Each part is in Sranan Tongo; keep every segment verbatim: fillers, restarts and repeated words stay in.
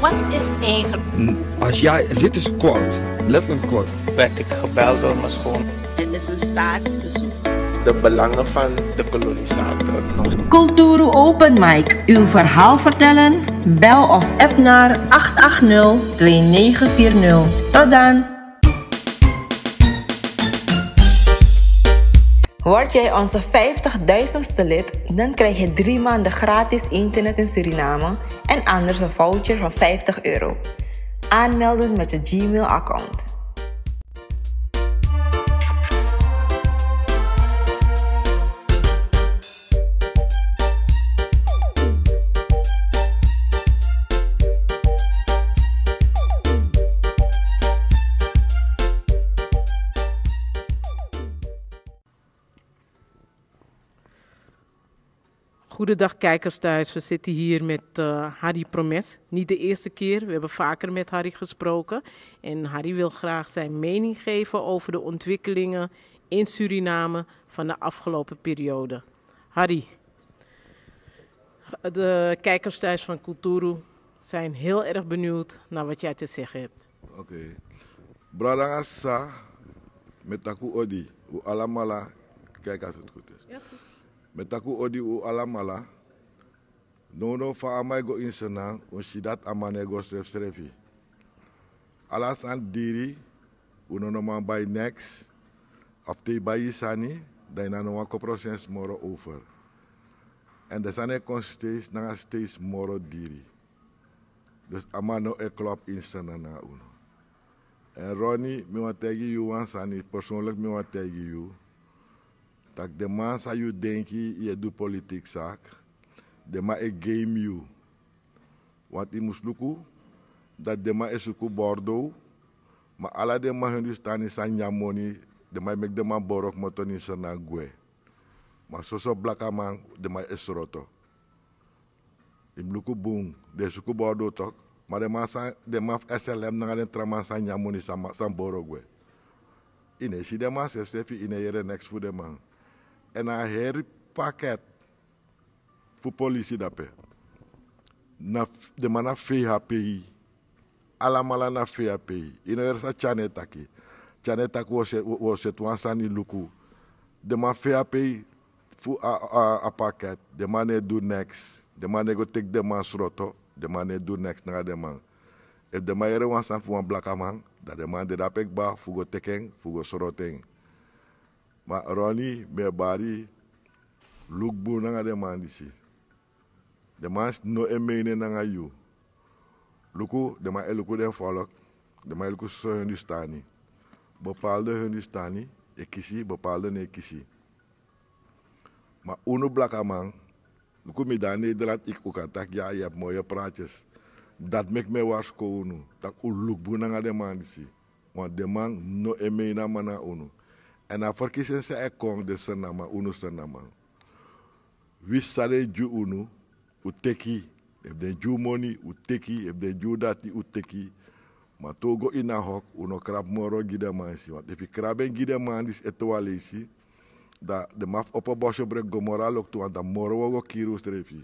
Wat is eigenlijk? Als jij, dit is kort, letterlijk kort. Werd ik gebeld door mijn schoon. Het is een staatsbezoek. De belangen van de kolonisator. Kulturu Open Mic, uw verhaal vertellen? Bel of app naar acht acht nul twee negen vier nul. Tot dan! Word jij onze vijftigduizendste lid, dan krijg je drie maanden gratis internet in Suriname en anders een voucher van vijftig euro. Aanmelden met je Gmail-account. Goedendag kijkers thuis, we zitten hier met eh, Harry Promes. Niet de eerste keer, we hebben vaker met Harry gesproken. En Harry wil graag zijn mening geven over de ontwikkelingen in Suriname van de afgelopen periode. Harry, de kijkers thuis van Kulturu zijn heel erg benieuwd naar wat jij te zeggen hebt. Oké. Brada nanga sisa, mi e taki un odi, un alamala, kijk als het goed is. Mi e taki un odi un alamala. Nownow fa a man e go ini Sranan, un si dati a man no e go srefsrefi. Ala sani diri, un no no man bai neks. Of te yu bai yu sani, dan yu no no wan kopro sensi moro over. Èn den sani e kon steeds nanga steeds moro diri. Dus a man no e klop ini Sranan nanga unu. Èn Ronnie, mi wani taigi yu wan sani, persoonlijk mi wani taigi yu. Tak' den man san yu denki yu e du politiki saki, den man e game yu. Want yu mus luku dati den man e suku bordo, ma ala den man Hindustani san nyan moni, den man e meki den man boro kmoto ini Sranan gwe. Ma soso blakaman den man e sroto. Yu mus luku bun, den e suku bordo tok, ma den man san, den man fu S L M nanga den tra man san nyan moni san, san boro gwe. Yu no e si den man srefsrefi, yu no e yere neks fu den man. Èn a heri paket fu polisi dape. Na f-, den man na V H P I. Alamala na V H P I. Yu no yere san Tyan e taki. Tyan e taki wi o se-, wi o seti wan sani luku. Den man V H P I fu a, a, a paket. Den man no e du neks. Den man no e go teki den man sroto. Den man no e du neks nanga den man. Efu den man yere wan sani fu wan blakaman, dan den man de dape kba fu go teki en, fu go sroto en. Ma Ronnie, mi e bari, luku bun nanga den man disi. Den man no e meini nanga yu. Luku, den man e luku den folk, den man e luku soso Hindustani. Bepaalde Hindustani e kisi, bepaalde no e kisi. Ma unu blakaman, luku mi de na Nederland, ik, un kan taki ya, yu abi mooie praatjes. Dati meki mi e warskow unu, tak' un luku bun nanga den man disi. Want den man no e meini a man nanga unu. Èn a ferkisi en san e kon, den Srananman, unu Srananman. Winsi san den e gi unu, un teki. Efu den gi un moni, un teki. Efu den gi un dati, un teki. Ma te un go ini a hok, un no krabu moro gi den man disi. Want efu yu krabu en gi den man disi ete wan leisi, dan den man fu opo bosi o breki go moro na loktu, want dan moro wi o go kiri unsrefi.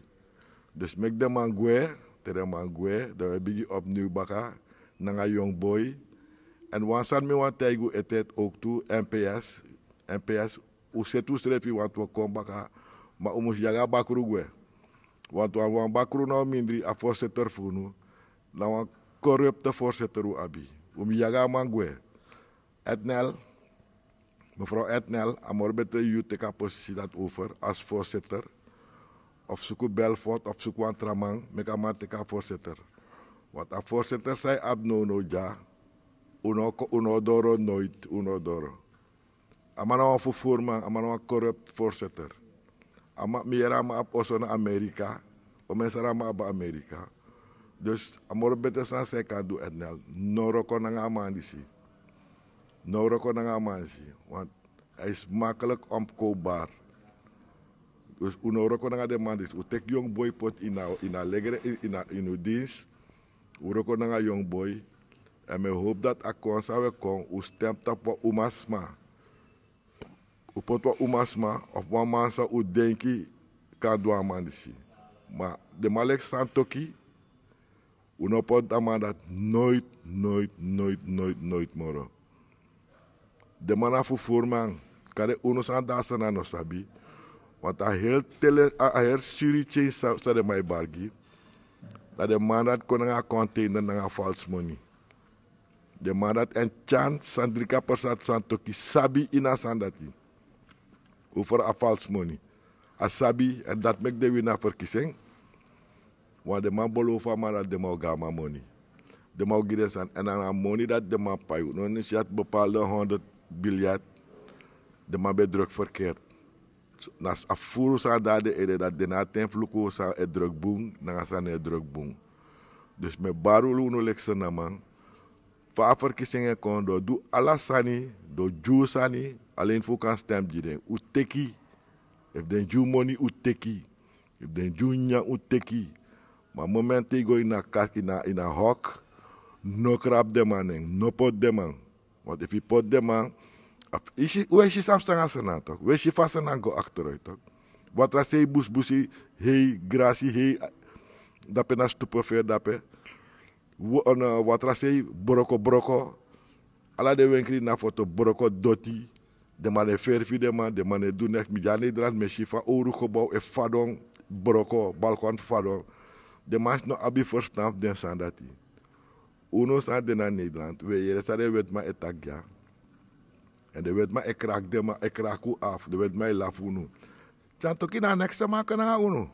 Dus meki den man gwe, te den man gwe, dan wi e bigin opnieuw baka, nanga yongu boi. Èn wan sani mi wani taigi un ete ete ook tu, N P S, N P S, un seti unsrefi want wi o kon baka, ma un mus yagi a bakru gwe. Want wan, wan bakru na o mindri, a voorzitter fu unu, na wan corrupte voorzitter un abi. Un mus yagi a man gwe. Etnel, mevrouw Etnel, a moro beter yu teki a posisi dati over als voorzitter. Of suku Belfort, of suku wan tra man, meki a man teki a voorzitter. Want a voorzitter san yu abi nownow dya, un no ko-, un no doro noiti, un no doro. A man na wan vervoerman, a man na wan corrupt voorzitter. A man, mi yere a man abi oso na Amerika, o men sari a man abi Amerika. Dus a moro beter sani san yu kan du, Etnel, no wroko nanga a man disi. No wroko nanga a man disi, want hij is makkelijk omkoopbaar. Dus un no wroko nanga den man disi. Un teki yongu boi poti ini a, ini a legere, ini, ini a, ini un dienst. Un wroko nanga yongu boi. Èn mi e hopi dati a kon san un e kon, un stem tapu wan umasma. Un poti wan umasma of wan man san un denki kan du a man disi. Ma den man leki Santokhi, Un no poti a man dati noiti, noiti, noiti, noiti, noiti moro. Den man na fufuruman. Kande unu sani de a sani a no sabi. Want a heri tele a heri siri tyei san den man e bargi. Na den man dati kon nanga a konteiner nanga falsi moni. Den man dati èn tyan sandrika persat santoki sabi ini a sani dati. Over a falsi moni a sabi èn dati meki den wini a ferkisi en. Wan den man bolofu a man dati den man o gi a man moni. Den man o gi den sani èn na a moni dati den man pai unu no ini si dati bepalde honderd bilyat. Den man ben druk ferkert. Na a furu san de na den ede dati den na a ten fu luku san e druk bun nanga san no e druk bun. Dus mi e bari unu leki srnaman fa a ferkisi en e kon den o du ala sani. Den o gi un sani alen fu un kan stem gi den un teki. Efu den gi un moni un teki. Efu den gi un nyanyan un teki. Ma a moment te yu go ini a kas ini a hok no krabu den man nen no poti den man. Want efu yu poti den man un e si san fu san na srnan toki un e si fa srnan go akteruit toki. Watrasei busbusi hei grasi hei dape na stupeferi dape. Watrasei broko broko. Ala den wenkri na foto broko doti. Den man no e feri fu den man den man no e du neks mi de na nederland mi e si fa owru gebou e fadon broko balkon fu fadon. Den man si no abi ferstan fu den sani dati. Unu san de na nederland un e yere san den wetiman e taki dya. Èn den wetiman e kraki den man e kraki un afu den wetiman e lafu unu. Tyantoki na a nekste man kon nanga unu.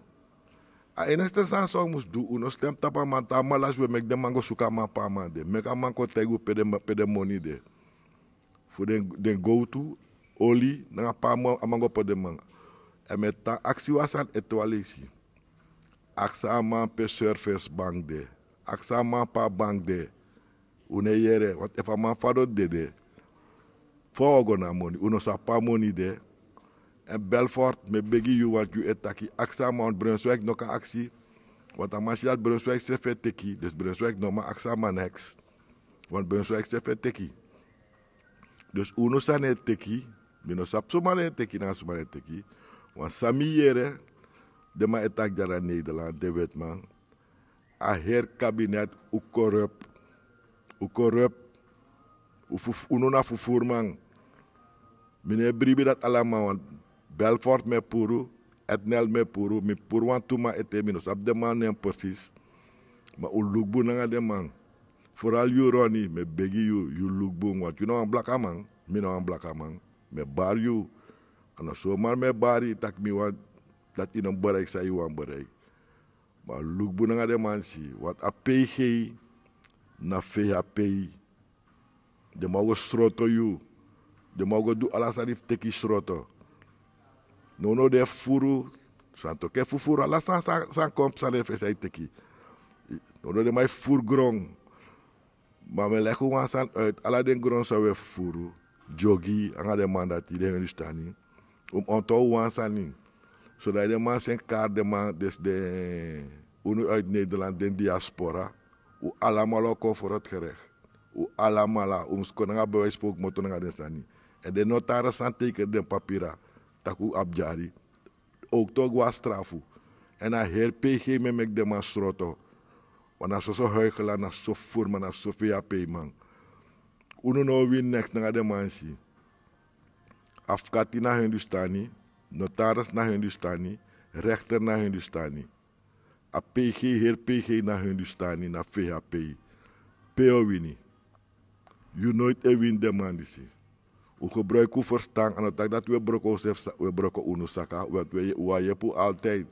A enigste sani san un mus du un no stem tapu a man te a man lasi un e meki den man go suku a man pe a man de meki a man kon taigi un pe den moni de. Fu den gowtu oli nanga pe a man go poti den man. Èn mi e tan aksi wan sani ete wan leisi. Aksi a man pe servers bank de. Aksi a man pe a bank de. Un no e yere want efu a man fadon dede fa un o go na a moni un no sabi pe a moni de. Èn belfort mi e begi yu want yu e taki aksi a man want brunswik no kan aksi. Want a man si dati brunswik srefi e teki dus brunswik no man aksi a man neks. Want brunswik srefi e teki. Dus unu san no e teki. Mi no sabi suma no e teki nanga suma no e teki. Want san mi yere den man e taki dya na nederland den wetiman. A heri kabinet un korup. Un korup. Unu na fufuruman. Mi no e bribi dati ala man want belfort mi e puru. Etnel mi e puru mi puru wantu man ete mi no sabi den man nen presis. Ma un luku bun nanga den man. Foral yu roni mi e begi yu yu luku bun want yu na wan blakaman. Mi na wan blakaman. Mi e bari yu. A no somari mi e bari yu tak' mi wani dati yu no mus bereiki san yu wani bereiki. Ma luku bun nanga den man si want a pei gei na fei a pei. Den man o go sroto yu. Den man o go du ala sani fu teki sroto. Nownow den e fufuru. San toki e fufuru ala sani san kon psa na en fesi a e teki. Nownow den man e fufuru gron. Ma mi e leki un wan sani uit ala den gron san un e fufuru. Dyogi nanga den man dati den hindustani. Un mus ontow wan sani. Sodati den man seni kari den man desi den unu uit nederland den diaspora. Un alamala o kon foro tu gerek. Un alamala un mus kon nanga bewijspoki moto nanga den sani. Èn den notari sani teikeri den papira tak' un abi dyari. Owktu o go na strafu. Èn a heri pei gei mi e meki den man sroto. Wan na soso huigela na soso fufuru man na soso fei a pei man. Unu no o wini neks nanga den man si. Afkati na hindustani. Notaris na hindustani. Rekter na hindustani. A pg heri pg na hindustani na fei a pei. Pe yu o wini? Yu noiti e wini den man disi. Un gebruiki un ferstan a no taki dati un e broko unsrefi un e broko unu saka. Un wani yepi un altide.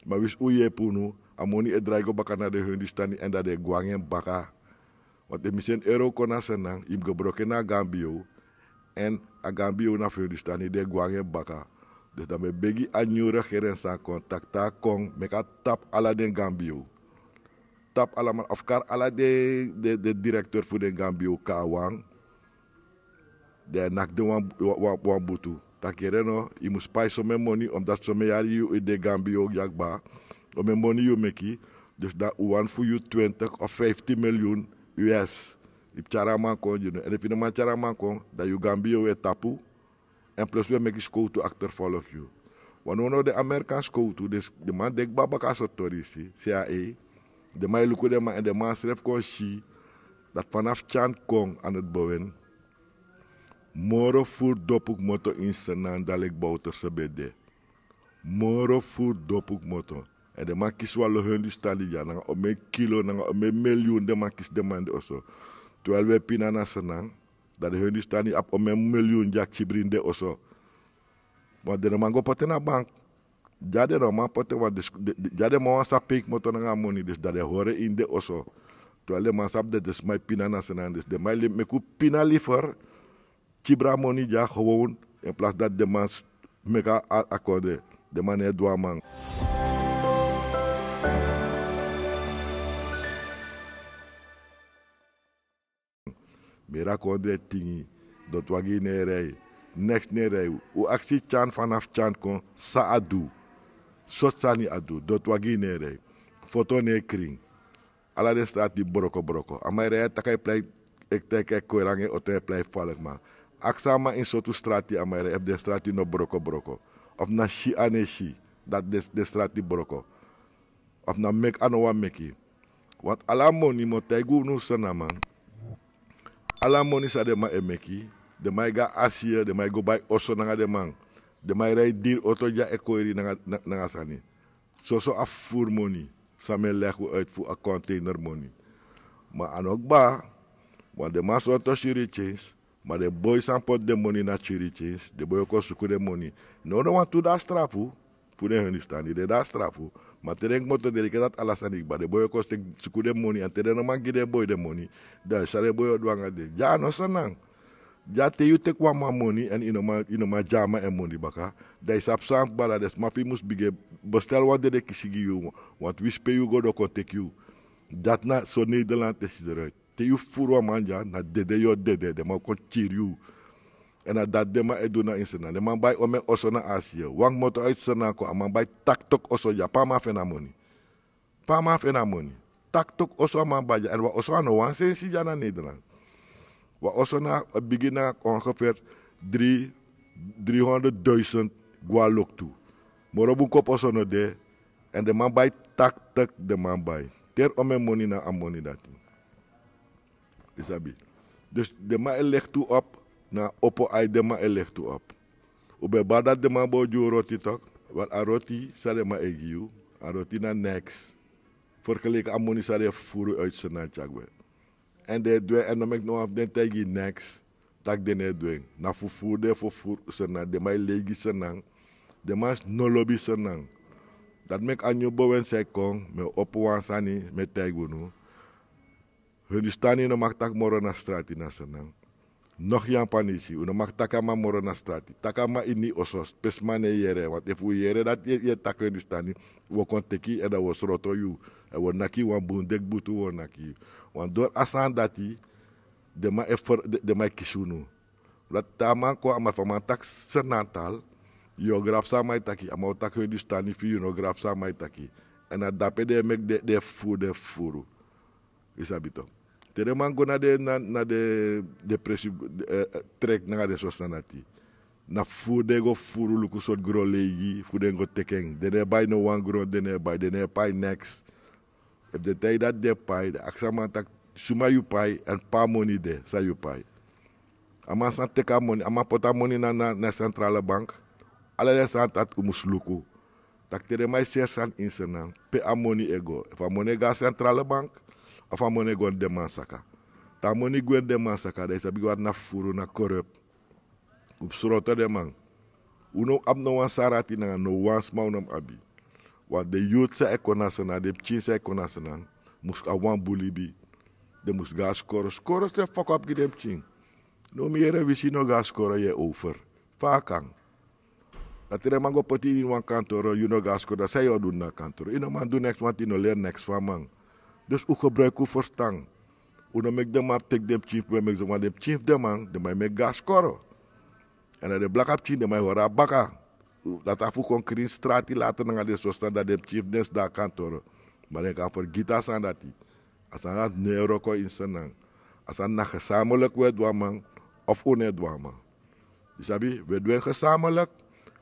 Ma winsi un yepi unu a moni e drai go baka na den hindustani èn dan den e go nanga en baka. Want efu mi seni euro kon na senan yu mus gebroki en na a gambio. Èn a gambio na fu yu di stani den e go nanga en baka. Dus dan mi e begi a nyun regeren san kon tak' te a kon meki a tapu ala den gambio. Tapu alamala of kari ala den direkter fu den gambio kon na wan. Den e naki den wan butu tak' yere no yu mus pai somen moni omdati somen yari yu e de gambio gi a kba. Somen moni yu meki. Dus dan un wani fu yu twintik of fiftin miliyun. Us yu mus tyari a man kon gi unu èn efu yu no man tyari a man kon dan yu gambi yu o e tapu. Èn plus un e meki skowtu akterfolok yu. Wan now now den amerikan skowtu den man de kba baka a sortu tori yu si cia. Den man e luku den man èn den man srefi kon si dati fanafu tyan kon a noti bowen. Moro furu dopu kmoto ini senan dan leki bowterse ben de. Moro furu dopu kmoto. Èn den man kisi wan lo hindustani dya nanga omen kilo nanga omen milyun den man kisi den man de oso. Terwel wi e pina na senan, dan den hindustani abi omen milyun dya kibri ini den oso. Ma den no man go poti en na bank. Dya den no man poti en wan dya den man wan sa pei kmoto nanga a moni disi dan den hori en ini den oso. Terwel den man sabi dati den sma e pina na senan disi den man e meki un pina lifer. Kibri a moni dya gewon. En plasi dati den man meki a kondre, den man no e du a man. Meri a kondre tingi. Doti wagi no e rei. Neks no e rei. Un aksi tyan fanafu tyan kon san a du? Sortu sani a du doti wagi no e rei. Foto no e krin. Ala den strati brokobroko a man e rei e taki a e plei. Ekte e koi ranga en oto e plei faliki man. Aksi a man ini sortu strati a man e rei efu den strati no brokobroko of na si a no e si dati den strati broko. Of na meki a no wani meki. Wantu ala moni mi o taigi unu srnaman. Ala moni san den man e meki, den man e go na asia den man e go bai oso nanga den man. Den man e rei diri oto dya e koiri nanga sani. Soso a fufuru moni san mi e legi un uiti fu a konteiner moni. Ma a no kba. Wan den man sorto siri tyens. Ma den boi san poti den moni na tyiri tyens den boi o kon suku den moni. Now no wantu de a strafu fu den hindustani den de a strafu. Ma te den kmoto den leki dati ala sani kba den boi o kon suku den moni èn te den no man gi den boi den moni, dan san den boi o du nanga den dya a no srnan. Dya te yu teki wan man moni èn yu no man gi a man en moni baka, dan yu sabi san kba dan den sma fu yu mus bigin e bestel wan dede kisi gi yu. Wantu wisi pe yu go den o kon teki yu. Dati na so nederland e si deri uiti. Te yu fufuru wan man dya na dede yu o dede den man o kon kiri yu. Èn na dati den man e du na ini srnan den man bai omen oso na asia wan kmoto uiti srnan kon a man bai. Taktok oso dya pe a man feni a moni? Pe a man feni a moni? Taktok oso a man bai dya èn wan oso a no wan sensi dya na nederland. Wan oso na e bigin nanga ongefer dri dri honderd duisend go na loktu. Moro bun kopu oso no de. Èn den man bai taktok den man bai. Teri omen moni na a moni dati. Yu sabi? Dus den man e legtu op. Na opo ai den man e legtu op. Un ben bari dati den man bo gi un roti tok. Wan a roti san den man e gi yu. A roti na neks. Ferkeleki a moni san den e fufuru yu uiti srnan tyari gwe. Èn den e du en èn no meki no wan fu den taigi yu neks. Tak' den no e du en. Na fufuru den e fufuru srnan den man e lei gi srnan. Den man no lobi srnan. Dati meki a nyun bowen san e kon mi e opo wan sani mi e taigi unu. Hindustani no maki taki moro na strati na srnan. Nogi yapanisi un no maki taki a man moro na strati taki a man ini yu oso pe sma no e yere want efu un yere dati yu e taki hindustani, un o kon teki yu èn dan un o sroto yu. Èn un o naki yu wan bun deki butu un o naki yu. Want dori a sani dati den man e fer den man e kisi unu. Dati te a man kon a man efu a man taki srnan tal, yu o grabu san a man e taki a man o taki hindustani fi yu yu no grabu san a man e taki. Èn na dape den e meki den e fufuru den e fufuru. Yu sabi to? Te den man go na den na den depresi trek nanga den so sani dati. Na fufuru den e go fufuru luku sortu gron leigi fu den go teki en den no e bai no wan gron den no e bai den no e pai neks. Efu den taigi dati den pai den aksi a man taki suma yu pai èn pe a moni de san yu pai? A man san teki a moni a man poti a moni na na sentrale bank. Ala den sani dati un mus luku. Tak' te den man e seri sani ini srnan pe a moni e go efu a moni e go na sentrale bank, of a moni e go ini den man saka? Te a moni gwe ini den man saka dan yu sabi gi wati na fufuru na korup. Un mus sroto den man. Un no abi no wan sari ati nanga no wan sma un no mus abi. Wan den yut san e kon na srnan den pikin san e kon na srnan mus abi wan bun libi. Den mus go na skoro skoro srefi foko abi gi den pikin. No mi yere wisi yu no go na skoro yu e over. Fa a kan? Dan te den man go poti yu ini wan kantoro yu no go na skoro dan san yu o du ini a kantoro yu no man du neks wanti yu no leri neks fu a man. Dus un gebruiki un ferstan. Un no meki den man abi teki den pikin fu un e meki so wan den pikin fu den man den man e meki go na skoro. Èn na den blaka pikin den man e hori na baka. Dati a fu kon krin strati later nanga den so sani dan den pikin fu den sidon na kantoro. Ma den kan fergiti a sani dati. A sani dati no e wroko ini srnan. A sani na gesameliki un e du a man of un no e du a man. Yu sabi un e du en gesameliki.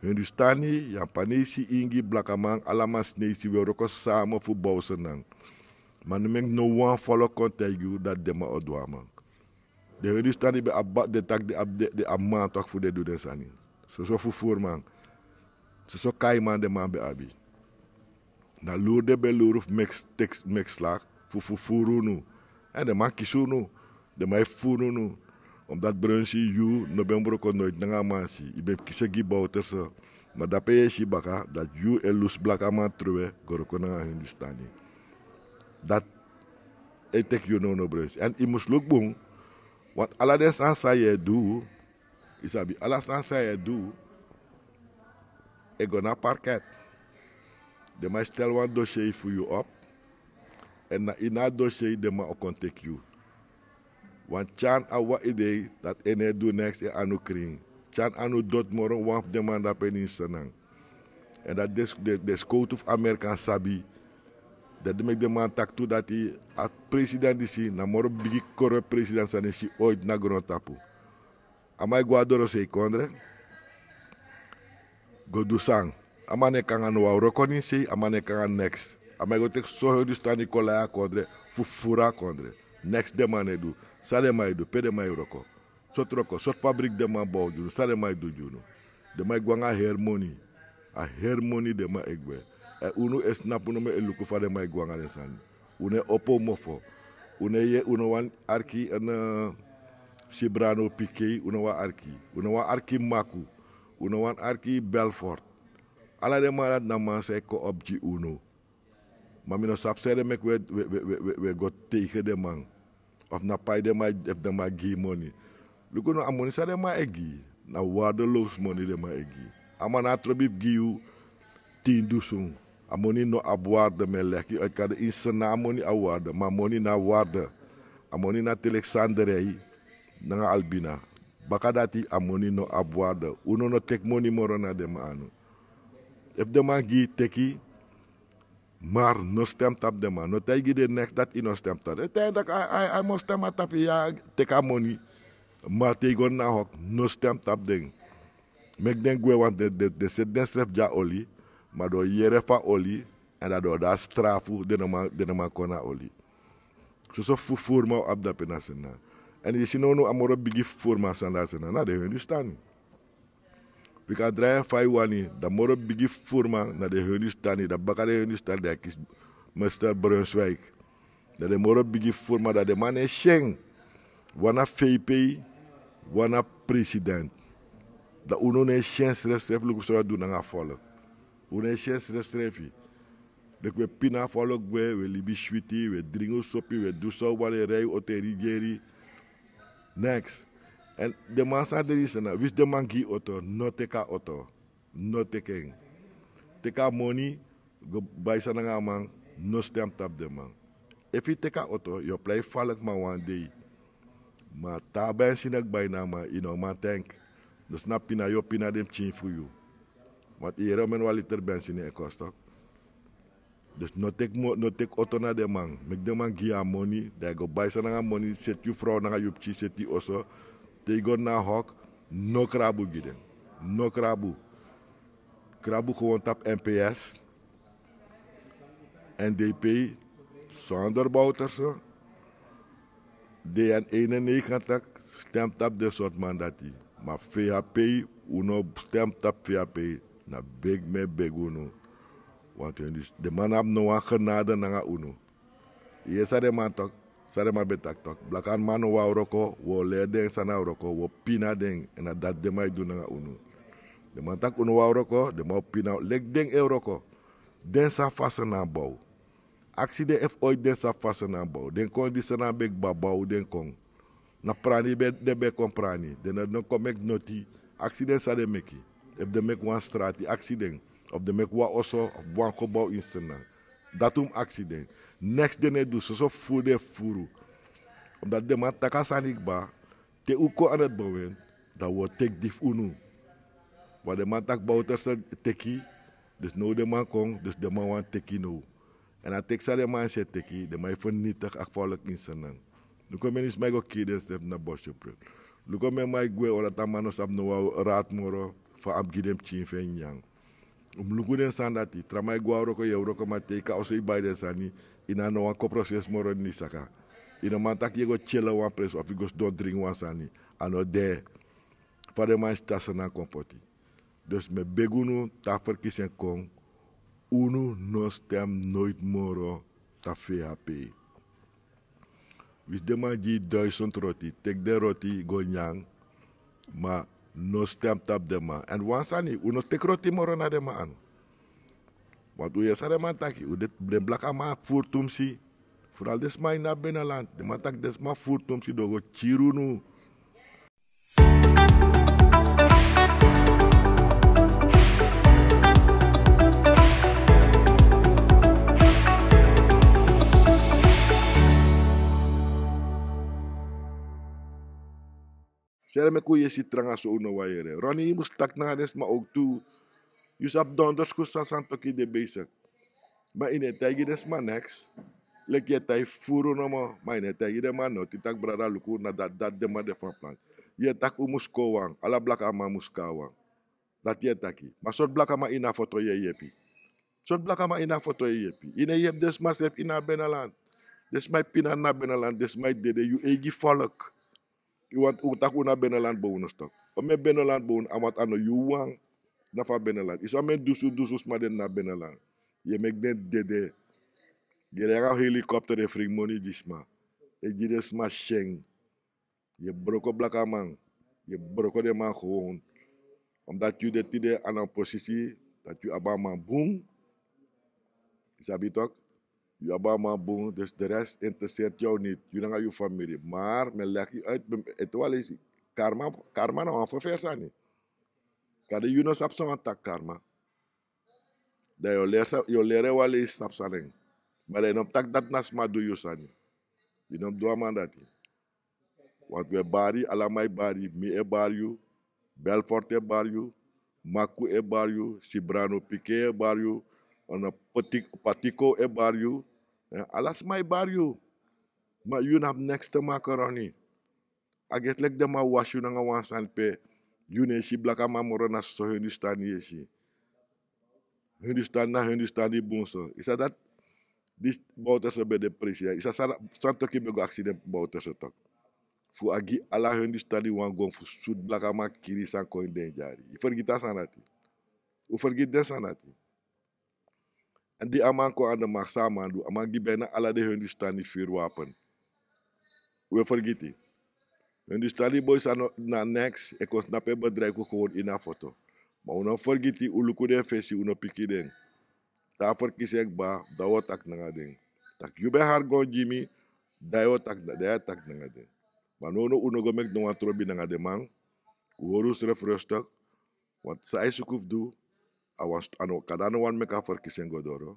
Hindustani, yapanesi, ingi blakaman alaman sneisi un e wroko sama fu bow srnan. Ma no meki no wan folo kon taigi yu dati den man o du a man. Den hindustani ben abi den taki den abi man tok fu den du den sani. Soso fufuruman, soso kaiman den man ben abi. Na luru den ben luru fu meki slak fu fufuru unu. Èn den man kisi unu. Den man e fufuru unu. Omdati brensi yu no ben wroko noiti nanga a man si yu ben kisi en gi bowterse. Ma dape yu e si baka dati yu e lusu blakaman trowe go wroko nanga hindustani. Dati e teki yu nownow brensi èn yu mus luku bun. Want ala den sani san yu e du, yu sabi ala sani san yu e du e go na parket. Den man e stel wan dosier fu yu op. Èn na ini a dosier den man o kon teki yu. Wan tyari a wan idei dati en no e du neks en anu krin. Tyari anu doti moro wan fu den man dape ini senan. Èn dati den skowtu fu amerikan sabi. Dati den meki den man taki tu dati a president disi na moro bigi korep president san den si oiti na grontapu. A man e go na dorosei kondre go du san? A man no e kon nanga no wan wroko na ini sei. A man no e kon nanga neks. A man e go teki soso hindustani kon lai a kondre fu fufuru a kondre. Neks den man no e du. San den man e du? Pe den man e wroko? Sortu wroko sortu fabriki den man bow gi unu san den man e du gi unu? Den man e gwe nanga heri moni. A heri moni den man e gwe. Èn unu e snapu nomo e luku fa den man e gwe nanga den sani. Un no e opo un mofo. Un no e yere un no wani arki en. Sibrano pikei un no wani arki. Un no wani arki maku. Un no wani arki belfort. Ala den man dati na man san e kon opo gi unu. Ma mi no sabi san ede meki un e go tegen den man. Of na pai den man efu den man gi yu moni. Luku no a moni san den man e gi yu na wardelows moni den man e gi yu. A man no abi trobi fu gi yu tin dusun. A moni no abi warde mi e leki yu oiti kade ini sena a moni abi warde ma a moni no abi warde. A moni na teleki sandrei nanga albina. Baka dati a moni no abi warde. Un no no teki moni moro na den man anu. Efu den man gi yu teki. Mar no stem tapu den man no taigi den neks dati yu no stem tapu den taigi den taki a mus stem a tapu yu ya. Teki a moni. Mar te yu go na hok no stem tapu den. Meki den gwe wantu den seti densrefi gi a oli. Ma den o yere fu a oli. Èn dan den o de a strafu den no man kon na a oli. Soso fufuruman o abi dape na sena. Èn yu si nownow a moro bigi fufuruman sani de a sena na den hindustani. Bika a drai en fa yu wani. Dan moro bigi fufuruman na den hindustani dan baka den hindustani dan e kisi mister brunswik. Dan den moro bigi fufuruman dan den man no e si en. Wan na fei pei. Wan na president. Dan unu no e si en srefsrefi luku san wi e du nanga a folk. Unu e si en srefsrefi. Leki wi e pina a folk gwe wi e libi switi wi e dringi un sopi wi e du san un wani e rei un oto e rigeri. Neks. Èn den man san de disi na winsi den man gi yu oto no teki a oto. No teki en. Teki a moni go bai san nanga a man. No stem tapu den man. Efu yu teki a oto yu o plai faliki man wan dei. Ma te a bensini e gbai na a man yu no man tenki. Dus na pina yu o pina den pikin fu yu. Want yu yere omeni wan liter bensini e kosi tok. Dus no teki oto na den man meki den man gi yu a moni dan yu go bai san nanga moni seti yu frow nanga yu pikin seti yu oso. Te yu go na a hok. No krabu gi den. No krabu. Krabu gewon tapu mps. Èn den e pei sonder bowterse. Den e en negentig stem tapu den sortu man dati. Ma fei a pei un no stem tapu fei a pei. Na begi mi e begi unu. Want den man no abi no wan genade nanga unu. Yu yere san den man toki? San den man ben taki toki blakaman no wani wroko wi o leri den san na wroko wi o pina den. Èn na dati den man e du nanga unu. Den man taki un no wani wroko den man o pina leki den e wroko. Den sabi fa sena bow. Aksi den efu oiti den sabi fa sena bow den kon di sena ben kba bow den kon. Na prani den ben kon prani den no kon meki noti. Aksi den san den meki. Efu den meki wan strati aksi den. Of den meki wan oso of wan gebow ini sena. Dati un mus aksi den. Neks den no e du soso fufuru den e fufuru. Omdati den man taki a sani kba. Te un kon ana den bowen dan un o teki di fu unu. Wan den man taki bowterse teki. Dus now den man kon dus den man wani teki now. Èn a teki san den man si e teki den man e fernitigi a folki ini sena. Luku en meni sma e go kiri densrefi na bosyoprek. Luku en meni man e gwe on dati a man no sabi no wan rati moro. Fa a mus gi den pikin fu en nyanyan. Un mus luku den sani dati. Tra man e go na wroko, yu e wroko, ma te yu kan oso yu bai den sani, yu no abi no wan kon proses moro ini yu saka. Yu no man taki yu e go tyele wan presi of yu go sidon dringi wan sani. A no de. Fa den man e siti a sani kon poti. Dus mi e begi unu, te a ferkisi en kon, unu no stem noiti moro tapu F H P. Winsi den man gi yu duisend roti, teki den roti go nyan, ma no stem tapu den man. Èn wan sani, un no teki roti moro na den man anu. Want un yere san den man taki, un de, den blakaman furu tumsi. Vooral den sma ini a beneland. Den man taki den sma furu tumsi, den o go kiri unu. Seri meki un yesi tranga so un no wani yere. Ronnie, yu mus taki nanga den sma owktu. Yu sabi donders kuskusan san toki de besik. Ma yu no e taigi den sma neks. Leki yu e taigi furu nomo, ma yu no e taigi den man noti taki brada luku na dati, dati den man de fu a plan. Yu e taki un mus kon wan, ala blakaman mus kon wan. Dati yu e taki. Ma sortu blakaman ini a foto yu e yepi? Sortu blakaman ini a foto yu e yepi? Yu no e yepi den sma srefi ini a beneland. Den sma e pina na beneland, den sma e dede, yu eigi folk. Yu wani un taki un na beneland, bo un no stop. Omeni beneland, bo un, a wani a no yu wan na fu a beneland. Yu si omeni dusun dusun sma de na beneland. Yu e meki den dede. Yu e rei nanga helikopter e fringi moni gi sma. E gi den sma syen. Yu e broko blakaman. Yu e broko den man gewoon. Omdat yu de tide na wan posisi dati yu abi a man bun. Yu sabi tok? Yu abi a man bun, dus de rest interesseert jou niet. Yu nanga yu famiri. Maar mi e leg yu uit, mi e, ete wan leisi. Karma, karma na wan ferferi sani. Kande yu no sabi san wani taki karma. Dan yu o leri san, yu o leri en wan leisi sabi san na en. Ma dan yu no mus taki dati na sma du yu sani. Yu no mus du a man dati. Want wi e bari, ala man e bari yu, mi e bari yu, Belfort e bari yu, Maku e bari yu, Sibrano Pikin e bari yu, Ono Poti-, Patiko e bari yu. Eh, ala sma e bari yu. Ma yu no abi neks te maki, Ronnie. A gesi leki den man wasi yu nanga wan sani pe yu no e si blakaman moro, na soso Hindustani yu e si. Hindustani na Hindustani bun so. Yu sabi dati, disi Bouterse ben de president. Yu sabi san, san Toki ben go aksi den Bouterse tok? Fu a gi ala Hindustani wan gon fu sutu blakaman, kiri san kon ini den dyari. Yu fergiti a sani dati? Un fergiti den sani dati? Èn di a man kon na de maki, san a man du? A man gi bina ala den Hindustani vuurwapen. Un e fergiti? Hindustani boi san no, na neks, e kon snapu en bedrijf kon kon ini a foto. Ma un no fergiti, un luku den fesi, un no piki den. Te a ferkisi e kba, dan un o taki nanga den. Taki yu ben hari gon gi mi, dan yu o taki, dan yu o taki nanga den. Ma nownow un no go meki no wan trobi nanga den man. Un hori unsrefi rustig. Want san a e suku fu du, a wan st-, a no, kande a no wani meki a ferkisi en go doro.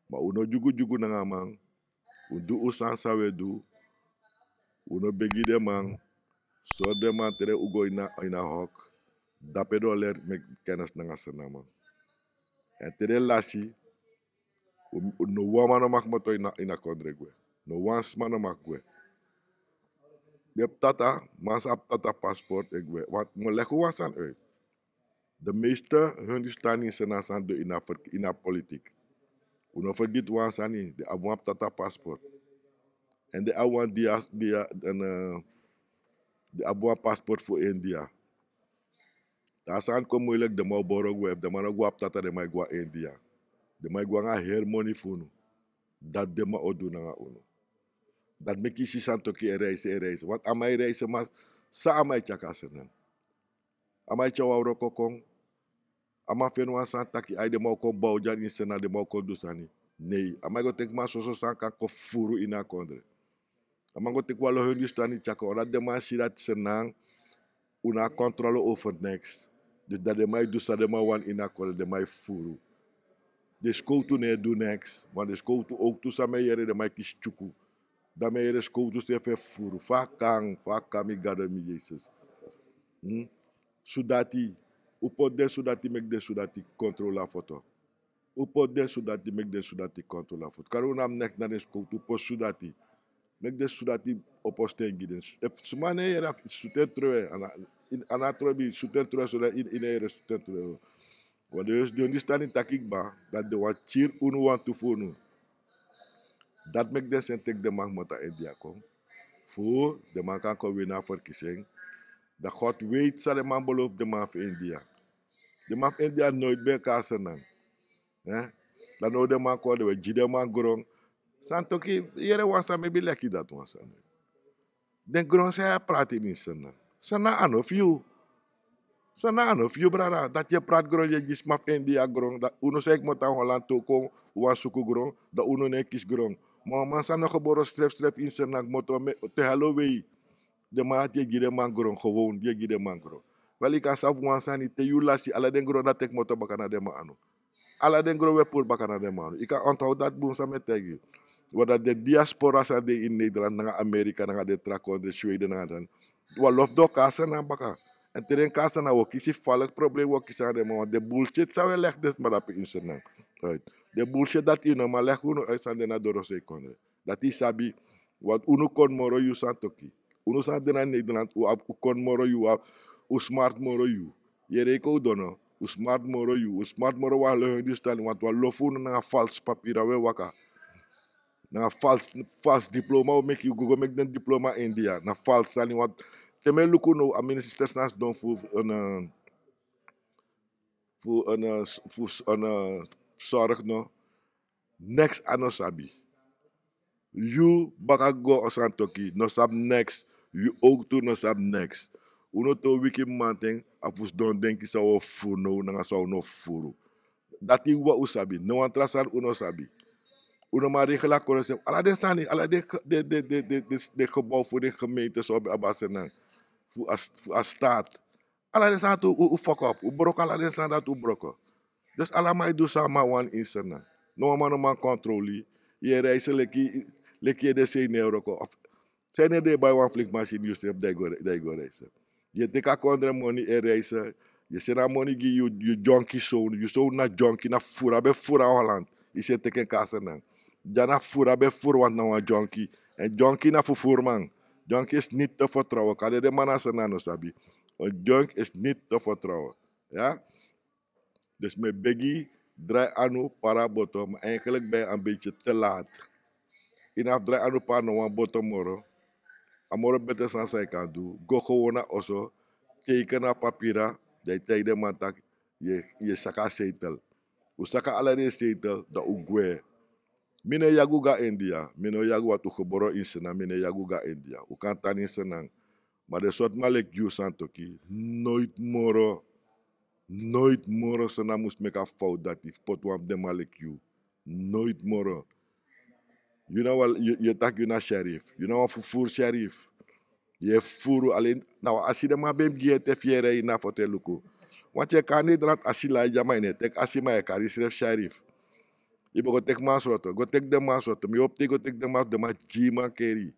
Ma un no dyugudyugu nanga a man. Un du un sani san un e du. Un no begi den man. Sori den man te den, un go ini a, ini a hok. Dape den o leri meki kennis nanga Sranan man. Èn te den lasi, un, un, no wan man no mag moto ini a, ini a kondre gwe. No wan sma no mag gwe. Yu abi tata, man san abi tata paspoort e gwe. Want mi o leg un wan sani uit. De meeste Hindustani in Sranan san du ini a ver-, ini a politiek. Un no fergiti wan sani, den abi wan tata paspoort. Èn den abi wan dia, dia, èn, eh, den abi wan paspoort fu India. Te a sani kon moeilijk, den man o boro gwe, efu den man no go abi tata, den man e go na India. Den man e go nanga heri moni fu unu. Dati den man o du nanga unu. Dati meki yu si San Toki e reisi, e reisi. Want a man e reisi, ma san a man e tyari kon na Sranan? A man e tyari wan wroko kon. A man feni wan sani taki, ai, den man o kon bow dyari ini Sranan, den man o kon du sani. Nei, a man e go teki man soso sani kan kon furu ini a kondre. A man go teki wan lo Hindustani tyari kon, omdat den man si dati Sranan, un no abi controle over niks. Dus dan den man e du san den man wani ini a kondre, den man e furu. Den skowtu no e du neks, want den skowtu owktu, san mi e yere, den man e kisi tyuku. Dan mi e yere skowtu srefi e furu. Fa a kan, fa a kan, mi Gado, mi Yesus. Hmm? Sudati, un poti den sudati, meki den sudati kontrol a foto. Un poti den sudati, meki den sudati kontrol a foto. Kande un no abi neks na den skowtu, un poti sudati. Meki den sudati opo sten gi den. Efu suma no e yere, sutu en trowe, a no, a no trobi, sutu en trowe, so dati yu, yu no e yere, sutu en trowe. Wan den yu stan ini taki kba, dati den wani kiri unu wantu fu unu. Dati meki den seni teki den man kmoto a india kon, fu den man kan kon wini a ferkisi en. Dan god weiti san den man belofu den man fu india. Den man fu india noiti ben e kon na sernan. Dan now den man kon den we gi den man gron. Santoki, yere wan san mebi leki dati wan san. Den gron san yu e prati ini sernan, sernan a no fu yu. Sernan a no fu yu brada, dati yu e prati gron yu e gi sma fu india gron, dan unu san e kmoto na holland tu kon, un wani suku gron, dan unu no e kisi gron. Ma wan man san no geboro srefsrefi ini sernan kmoto, te halo wei. Den man dati yu e gi den man gron gewon yu e gi den man gron. Wel yu kan sabi wan sani te yu lasi ala den gron dati e kmoto baka na den man anu. Ala den gron we puru baka na den man anu yu kan onthoud dati bun san mi e taigi yu. Wan dati den diaspora san de ini nederland nanga amerika nanga den tra kondre sweden nanga dan, wan lof den o kon na sernan baka. Èn te den kon na sernan wi o kisi faliki problem wi o kisi nanga den man wan den bulseti san wi e legi den sma dape ini sernan. Den bulseti dati yu no man legi unu uit san de na dorosei kondre. Dati yu sabi. Want unu kon moro yu santoki. Unu san de na nederland un abi un kon moro yu un smart moro yu. Yu e reiko un dono. Un smart moro yu un smart moro wan halo hindustan want wan lofu unu nanga falsi papira un e waka. Nanga falsi diploma un meki un go go meki den diploma india na falsi sani want te mi e luku now a minister san sidon fu fu sorg no. Neks a no sabi. Yu baka go santoki no sabi neks. Yu owktu no sabi neks. Un no te un wiki mamanten a fu sidon denki san un o fufuru now nanga san un no fufuru. Dati yu wawan un sabi no wan tra sani un no sabi. Un no man regel a kondre srefi ala den sani ala den gebow fu den gemeente san un ben abi a sernan fu a staat. Ala den sani dati un fokop un broko ala den sani dati un broko. Dus ala man e du san a man wani ini sernan. No wan man no man kontroli. Yu e reise leki yu e de sei ne wroko. San yu no e du e bai wan flikmasin yu srefi dan yu go reise. Yu e teki a kondre moni e reise. Yu e seni a moni gi yu dyonki sownu yu sownu na dyonki na fufuru a ben fufuru a holland. Yu seni teki en kon na sernan. Dya na fufuru a ben fufuru wantu na wan dyonki. Èn dyonki na fufuruman. Dyonki isi niti te fertrowen kan den den man na sernan no sabi. Dyonki isi niti te fertrowen. Dus mi e begi drai anu para boto ma enkeliki ben a beti te lati. Yu no abi drai anu para no wan boto moro. A moro bete sani san yu kan du go gewon na oso. Teiken na papira dan yu taigi den man taki yu e saka a seitel. Un saka ala den seitel dan un gwe. Mi no e yagu go na india mi no e yagu wantu un geboro ini sernan mi no e yagu go na india un kan tan ini sernan. Ma den sortu man leki yu santoki noiti moro. Noiti moro sernan mus meki a fowtu dati fu poti wan fu den man leki yu. Noiti moro. Yu na wan yu e taki yu na sherif yu na wan fufuru sherif. Yu e fufuru alen na wan asi den man ben mus gi yu ete fu yu e rei ini a foto e luku. Wanti yu e kon na nederland asi lai dya ma yu no e teki asi ma yu e kari yusrefi sherif. Yu ben go teki man sroto go teki den man sroto mi hopi te yu go teki den man sroto den man gi yu man keri.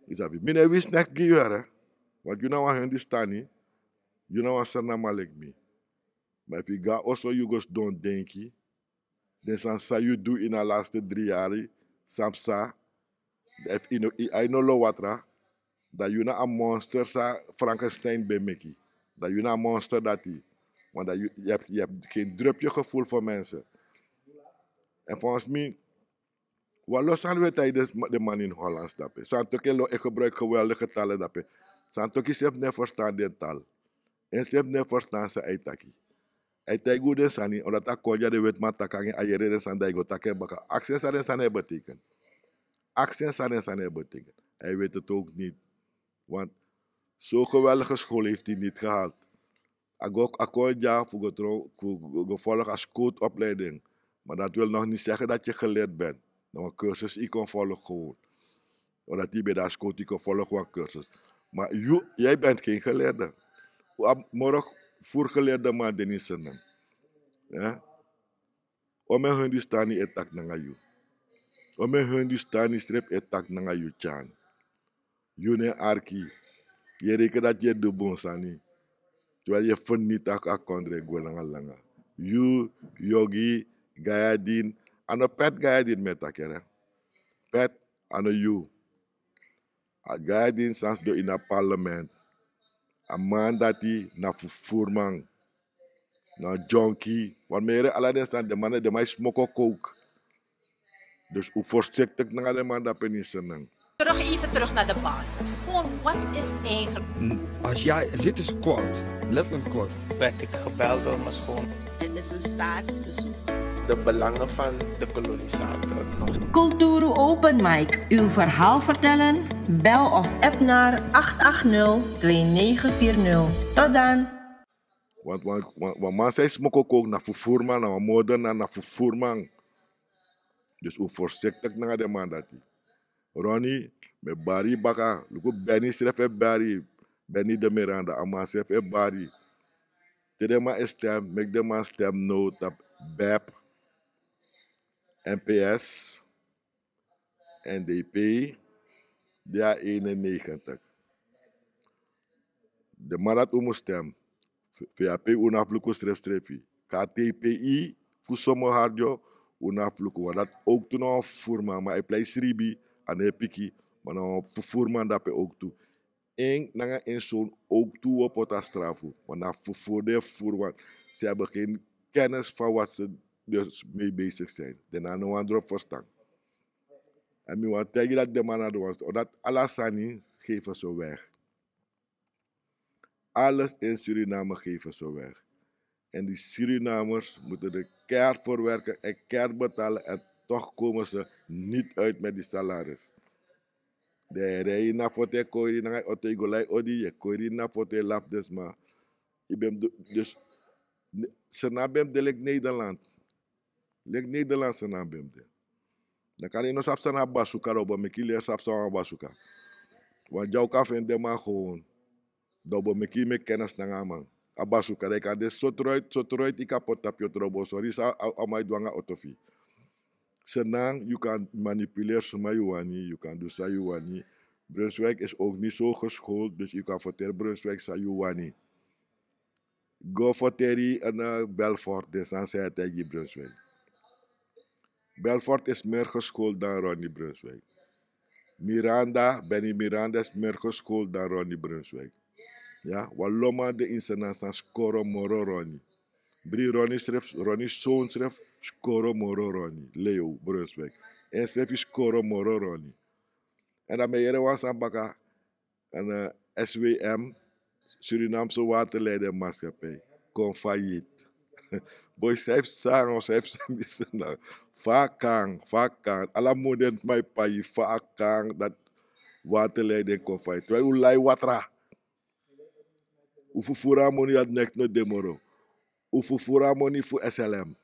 Yu sabi mi no e wisi neks gi yu here. Want yu na wan hindustani. Yu na wan sernaman leki mi. Ma efu yu go na oso yu go sidon denki den sani san yu du ini a laste dri yari san psa. Efu yu no lon watra dan yu na a monster san frankenstein ben meki. Dan yu na a monster dati. Want dan yu abi ken drup yu geful fu mense. Èn fongens mi wan lo sani un e taigi den man ini hollands dape santoki e lo e gebruiki geweldige talen dape. Santoki srefi no e ferstan den tal. En srefi no e ferstan san a e taki. A e taigi un den sani omdati a kon dya den wetiman taki nanga en a yere den sani dan a e go taki en baka. Aksi en san den sani e beteken. Aksi en san den sani e beteken. A e weti tu owk niti. Want so geweldige skol hefti niti gehad. A go a kon dya fu go tron fu go folg a skowtu opleiding. Ma dati wil nog niti segi dati yu gelerdi ben. Na wan kursus yu kon folg gewon. Omdati yu ben de a skowtu yu kon folg wan kursus. Ma yu yu e ben gen gelerdi. Un abi moro furu gelerdi man de ni senen. Ome hindustani e taki nanga yu. Ome hindustani srefi e taki nanga yu tyan. Yu no e arki. Yu e reken dati yu e du bun sani. Tewel yu e ferniti a kondre gwe langa langa. Yu yogi gayadin. A no pet gayadin mi e taki ere. Pet a no yu. A gayadin san sidon ini a parlement. A man dati na fufuruman. Na junkie. Want mi yere ala den sani, den man, den man e smoko coke. Dus un voorzichtig nanga den man dape, Senang. Terug, even terug naar de basis. Gewoon, wat is eigenlijk? Als jij, dit is quote, letterlijk quote. Werd ik gebeld door mijn schoon. Het is een staatsbezoek. De belangen van de kolonisator. Culturu Open Mic. Uw verhaal vertellen? Bel of app naar acht acht nul twee negen vier nul. Tot dan. Want wan, wan, wan man san e smoko coke na fufurman, na wan moordenaar, na fufurman. Dus un voorzichtig nanga den man dati. Ronnie, mi e bari yu baka. Luku, Benny srefi e bari. Benny de Miranda, a man srefi e bari. Te den man e stem, meki den man stem now tapu bep, N P S, N D P, D A eenennegentig. Den man dati un mus stem. Fu, fu yu ape un no abi luku srefsrefi. K T P I fu Somohardyo, un no abi luku. Want dati owktu na wan fufurman, ma a e plei sribi, a no e piki, ma na wan fufurman dape owktu. En nanga en zoon owktu un o poti a strafu. Want na fufuru den e fufuru, want ze hebben geen kennis van wat ze dus mee bezig zijn. Den no abi no wan drop verstan. En mi wani taigi yu dati den man no abi wan, omdat ala sani geven ze weg. Alles in Suriname geven ze weg. En die Surinamers moeten er keihard voor werken en keihard betalen en toch komen ze niet uit met die salaris. Dan yu e rei na foto, yu e kori nanga yu oto, yu go lai odi, yu e kori na foto, yu e lafu den sma. Yu ben mus du, dus, ne-, Sranan ben mus de leki Nederland. Leki Nederland Sranan ben mus de. Dan kande yu no sabi san na basuka, dan un bo meki yu leri sabi san na basuka. Want dya un kan feni den man gewoon. Dan un bo meki yu meki kennis nanga a man. A basuka, dan yu kan de so troiti, so troiti, yu kan poti tapu yu oto, dan un bo sori san a, a man e du nanga oto fu yu. Sranan, yu kan manipuleri suma yu wani, yu kan du san yu wani. Brunswijk is ook niet zo geschoold, dus yu kan verteri Brunswijk san yu wani. Go verteri, eh, Belfort den sani san yu e taigi Brunswijk. Belfort is meer geschoold dan Ronnie Brunswijk. Miranda, Benny Miranda is meer geschoold dan Ronnie Brunswijk. Ya, wan lo man de ini Sranan san skoro moro Ronnie. Bri, Ronnie srefi, Ronnie zoon srefi skoro moro Ronnie. Leo Brunswijk. Ensrefi skoro moro Ronnie. En dan mi e yere wan sani baka, en, eh, S W M, Surinaamse Waterleidingmaatschappij, kon failliet. Boy, san yu e psa, no, san yu e psa, mi sna. Fa a kan, fa a kan. Ala moni den man e pai, fa a kan dati waterleiding kon failliet. Terwijl un lai watra. Un fufuru a moni dati, neks no de moro. Un fufuru a moni fu S L M.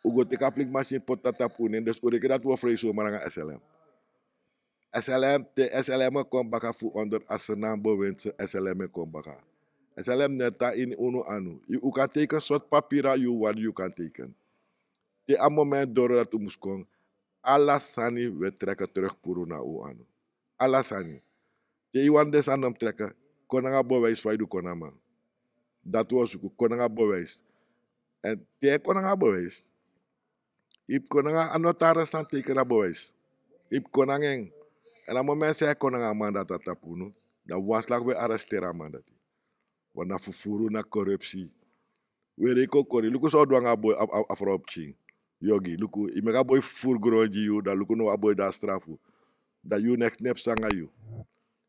Un go teki a fliki masin poti na tapu un nen, dus un reken dati un o frei somar nanga S L M. S L M, te S L M e kon baka fu onder a Sranan bewind, S L M e kon baka. S L M no e tan ini unu anu. Yu, un kan teken sortu papira yu wani, yu kan teken. Te a moment doro dati un mus kon, ala sani un e treke terug puru na un anu. Ala sani. Te yu wani den sani no mus treke, kon nanga bewijs fa yu du kon na man. Dati un o suku, kon nanga bewijs. En te yu e kon nanga bewijs, yu mus kon nanga a notaris san teken a bewijs. Yu mus kon nanga en. En a moment san yu e kon nanga a man dati na tapu unu, dan wan slag un e arresteri a man dati. Want na fufuru, na korupsi. Un e rei kokori. Luku san un du nanga a boi, a, a, a frow pikin. Yogi, luku, yu meki a boi fufuru gron gi yu, dan luku now a boi de a strafu. Dan yu, neks no e psa nanga yu.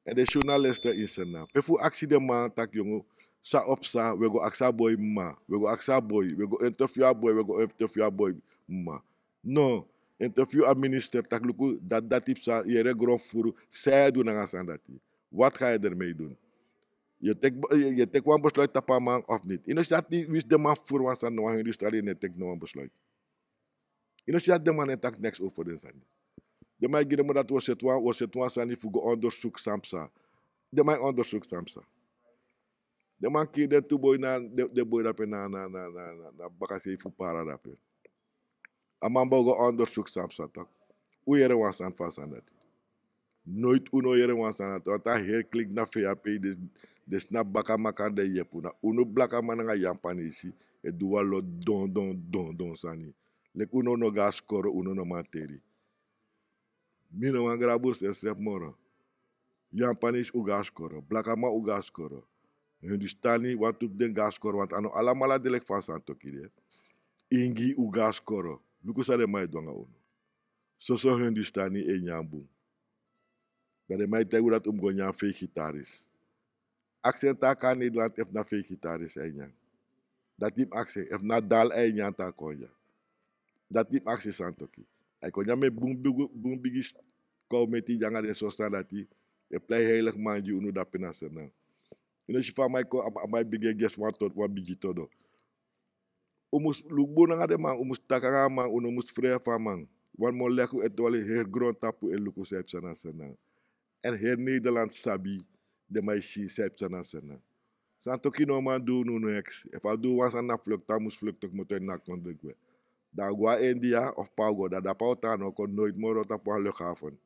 En den journalisten ini Sranan, pe fu aksi den man taki yongu, san o psa, un e go aksi a boi mama, un e go aksi a boi, un e go interview a boi, un e go interview a boi mama. No, interview a minister, taki luku, dati, dati psa, yere gron fufuru, san yu e du nanga a sani dati. Wat ga je ermee doen? Yu e teki, yu e, yu e teki wan besluit tapu a man of niet? Yu no si dati winsi den man fufuru wan sani, no wan hindustan no e teki no wan besluit. Yu no si dati den man no e taki neks over den sani? Den man e gi den man dati un o seti wan, un o seti wan sani fu go onderzoek san psa. Den man e onderzoek san psa. Den man kiri den tu boi na, den, den boi dape na, na, na bakasei fu Para dape. A man bo go onderzoek san psa, toch. Un yere wan sani fu a sani dati? Nooit un no yere wan sani dati. Want a heri klink na V H P, den, den snapu bakaman kan den yepi. Na unu blakaman nanga Yampanesi e du wan lo don, don, don, don sani. Leki un no, no go na skoro, un no, no man teri. Mi no man grabu srefi moro. Yampanesi un go na skoro, blakaman un go na skoro. Hindustani wantu fu den go na skoro, want a no alamala de leki fa a sani toki de. Ingi un go na skoro. Luku san den man e du nanga unu. Soso Hindustani e nyan bun. Dan den man e taigi un dati un mus go nyan vegetaris. Aksi en te a kon na Nederland efu na vegetaris a e nyan. Dati yu mus aksi en, efu na dal a e nyan te a kon dya. Dati yu mus aksi en san toki. A e kon nyan mi bun bigi, bun bigi s-, kowmeti dya nanga den soso sani dati. E plei heilig man gi unu dape na Sranan. Yu no si fa a man e kon, a man e bigin e gi en wan tot, wan bigi todo. Un mus luku bun nanga den man, un mus taki nanga a man, un no mus frei fu a man. Wan molek un e toli heri grontapu e luku san e psa na Sranan. Èn heri Nederland sabi, den man e si san e psa na Sranan. San toki no man du unu neks. Efu a du wan sani na fluktu, a mus fluktu kmoto ini a kondre gwe. Dan a go na India of pe a o go, dan dape a o tan, a no o kon noiti moro tapu wan luchthaven.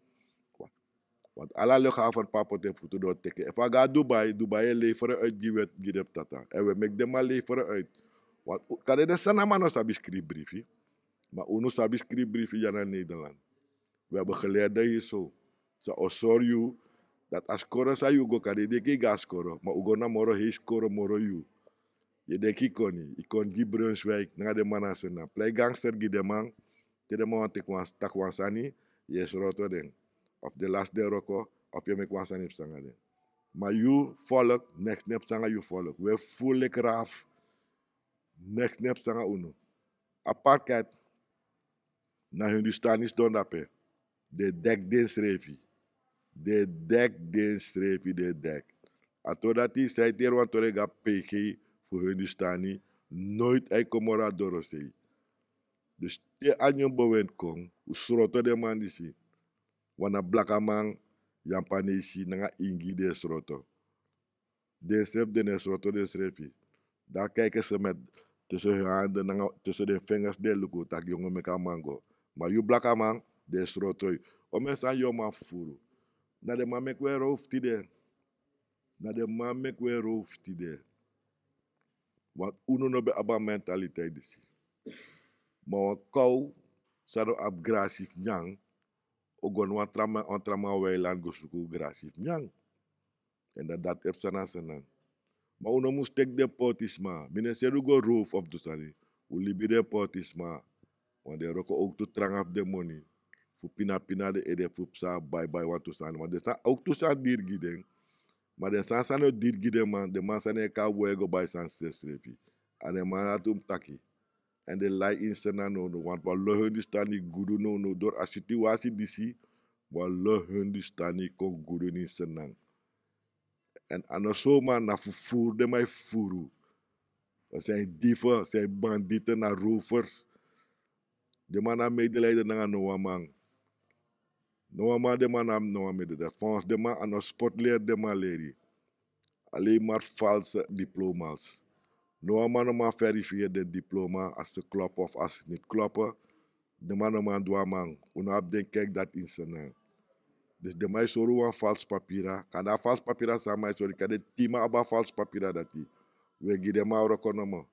Want ala luchthaven pe a poti en futu den o teki en. Efu a go na Dubai, Dubai e lever uit gi wi, gi den ptata. Èn wi e meki den man lever uit. Want u-, kande den Sranan man no sabi skrifi brifi. Ma unu sabi skrifi brifi dya na Nederland. Wi abi geleerde hierso. San o sori yu dati a skoro san yu go, kande yu denki yu go na skoro, ma un go na moro hei skoro moro yu. Yu e denki yu koni, yu kon gi Brunswijk nanga den man na Sranan. Plei gangster gi den man, te den man wani teki wan, taki wan sani, yu e sroto den. Of den lasi den wroko, of yu e meki wan sani psa nanga den. Ma yu volk, neks no e psa nanga yu volk. Wi e furu leki raaf. Neks no e psa nanga unu. A parket, na Hindustani sidon dape. Den e deki densrefi. Den e deki densrefi, den e deki. A tori dati, san yu e yere wan tori e go na P G fu Hindustani, noiti a e kon moro na dorosei. Dus te a nyun bewind kon, un sroto den man disi. Wan na blakaman, Yapanesi nanga Ingi den e sroto. Densrefi den no e sroto densrefi. Dan kijken ze met tussen hun handen nanga tussen den vingers, den e luku taki yu no meki a man go. Ma yu blakaman, den e sroto yu. Omeni san yu o man fufuru. Na den man meki wi e rowfu tide. Na den man meki wi e rowfu tide. Want unu no ben abi a mentaliteit disi. Ma wan kow san no abi grasi fu nyan, o go na wan tra man, wan tra man weiland go suku grasi fu nyan. Èn dan dati e psa na Sranan. Ma un no mus teki den pôtisma. Mi no e seni un go rowfu of du sani. Un libi den pôtisma. Want den e wroko owktu tranga fu den moni. Fu pina pina den ede fu psa bai bai wantu sani. Want den sani owktu sani diri gi den. Ma den sani san no diri gi den man, den man sani e kon na bun e go bai sani srefsrefi. A den man dati un mus taki. Èn den lai ini Sranan nownow, want wan lo Hindustani gudu nownow. Dori a situwasi disi, wan lo Hindustani kon gudu ini Sranan. Èn a no so man, na fufuru den man e fufuru. San yu difu, san yu banditi, na rovers. Den man no abi medelijden nanga no wan man. No wan man, den man no abi no wan medelijden. Volgens den man a no sport leri den man leri. Alleen maar valse diploma's. No wan man no man verifiëer den diploma, als ze kloppen of als ze niet kloppen. Den man no man du a man. Un no abi den kijk dati ini Sranan. Dus den man e sori wan vals papira. Kande a vals papira san a man e sori, kande tin man abi a vals papira dati. Un e gi den man wroko nomo.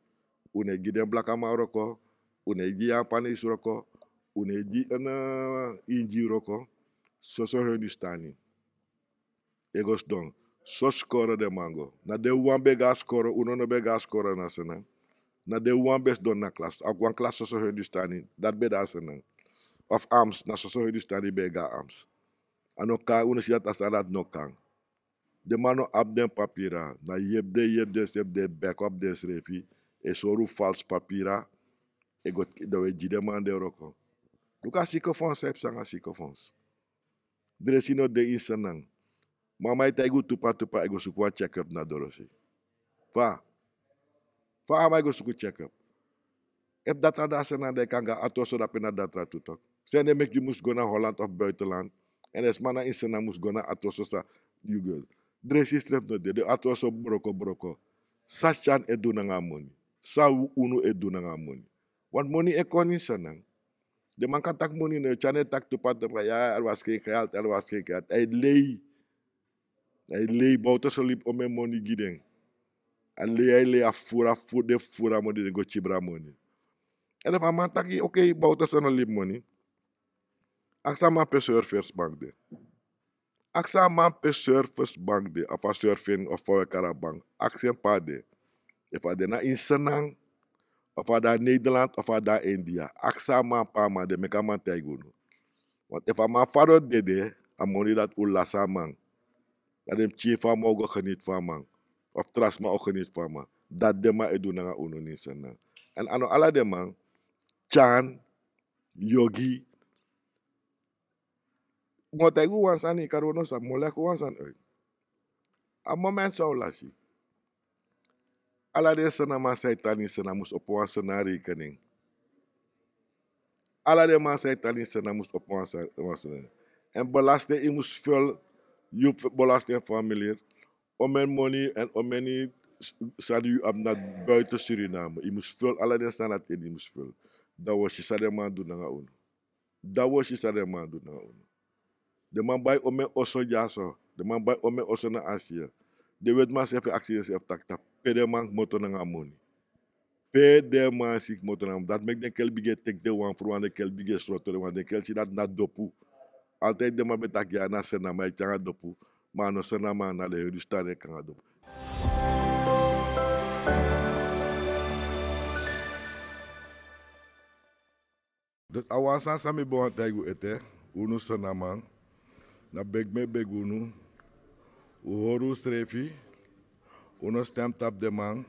Un no e gi den blakaman wroko. Un no e gi Yapanesi wroko. Un no e gi en, eh, Ingi wroko. Soso Hindustani e go sidon. So skoro den man go. Na den wan ben go na skoro, unu no ben go na skoro na Sranan. Na den wan ben sidon na klas. A wan klas soso Hindustani, dati ben de na Sranan. Of Ams, na soso Hindustani ben go na Ams. A no kan, unu si dati a sani dati no kan. Den man no abi den papira, na yepi den yepi densrefi, den e bek op densrefi, e sori un falsi papira, e go, dan un e gi den man den wroko. Luku a sikofons, san e psa nanga sikofons. Dresi no de ini Sranan. Ma a man e taigi un tupa tupa, e go suku wan check-up na dorosei. Fa? Fa a man e go suku check-up? Efu datra de na Sranan, dan yu kan go na ati oso drape na datra tu tok. San ede meki yu mus go na Holland of buitenland, èn den sma na ini Sranan mus go na ati oso san yu go. Dresi srefi no de, den ati oso broko broko. San Syan e du nanga a moni? San unu e du nanga a moni? Want moni e kon ini Sranan. Den man kan taki moni no e tyari en, taki tupa tupa, ya, er was geen geld, er was geen geld. A e lei. A e lei, Bouterse libi omeni moni gi den. A lei, a e lei, a fufuru, a fufuru, den fufuru a moni, den go kibri a moni. Èn efu a man taki, oké, Bouterse no libi moni. Aksi a man pe surversbank de. Aksi a man pe surfers bank de, of a surfing, of fa wi e kari a bank. Aksi en pe a de. Efu a de na ini Sranan, of a de na Nederland, of a de na India. Aksi a man pe a man de, meki a man taigi unu. Want efu a man fadon dede, a moni dati un lasi a man. Dan den pikin fu a man o go geniet fu a man. Of tra sma o geniet fu a man. Dati den man e du nanga unu na ini Sranan. Èn a no ala den man, Tyan, Yogi, mi o taigi un wan sani, kari un no sabi, mi o leki un wan sani uit. A moment san un lasi, ala den Sranan man san e tan na ini Sranan mus opo wan Sranan rekening. Ala den man san e tan na ini Sranan mus opo wan Sra-, wan Sranan. Èn belasting, yu mus ful, yu f-, belasting formulier. Omeni moni èn omeni s-, sani yu abi na buiten Suriname. Yu mus ful, ala den sani dati ini yu mus ful. Dan wi o si san den man du nanga unu. Dan wi o si san den man du nanga unu. Den man bai omeni oso dyaso. Den man bai omeni oso na Asia. Den wetiman srefi e aksi densrefi taki, pe den man kmoto nanga a moni. Pe den man si kmoto nanga a moni. Dati meki den kel bigin e teki den wan furu, want den kel bigin e sroto den, want den kel si dati na dopu. Altijd den man ben taki ya na Sranan man e tyari a dopu. Ma a no Sranan man, na den Hindustani e kon nanga dopu. Dus a wan sani san mi ben wani taigi un ete, unu Sranan man, na begi mi e begi unu, un hori unsrefi, un no stem tapu den man,